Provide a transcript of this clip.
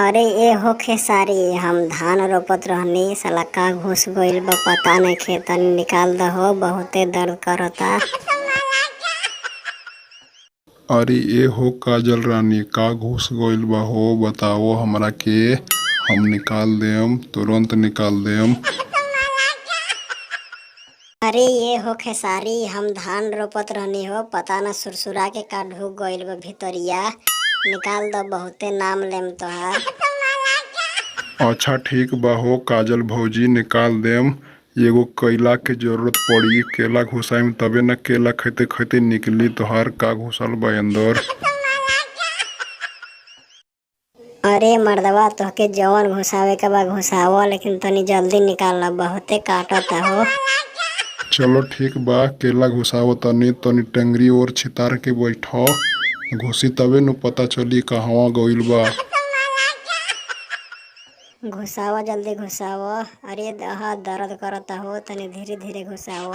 अरे ए हो खेसारी, हम धान रोपत रहनी, साला का घुस गइल बा पता नइखे, तनी निकाल दहो, बहुते दर्द करता। अरे ए हो काजल रानी, का घुस गइल बा हो? बताओ हमरा के, हम निकाल देम, तुरंत निकाल देम। अरे ये हो खेसारी, हम धान रोपत रहनी हो, पता न सुरसुरा के का ढुक गइल बा भितरिया, निकाल द, बहुते नाम लेम तोहार। अच्छा ठीक बा हो काजल भौजी, निकाल देम। एगो केला के जरूरत पड़ी, केला घुसाइम तबे न केला खइते खइते निकली तोहार का घुसल बा अंदर। अरे मर्दवा, तोहके जवन घुसावे के बा घुसाव, लेकिन तनी जल्दी निकाल, बहुते काटता हो। चलो ठीक बा, केला घुसावो तनी, तनी टंगरी और छितार के बैठो, घुसी तबे न पता चली कहवा गइल बा। घुसाव, जल्दी घुसाव। अरे दह दर्द करता हो, तनी धीरे धीरे घुसाव।